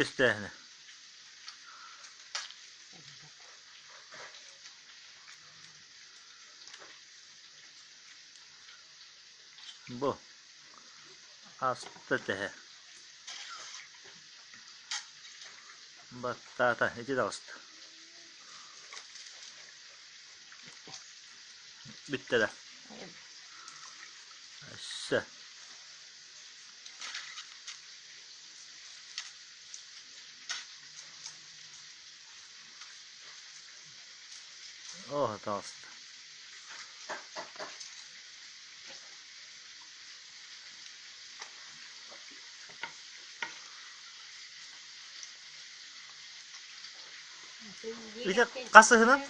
Истээһинэ Бу ааста тэһэ баттаата ити таҕыста Бүттэ да Өссө Оо, таҕыста Ити хас сыһынан?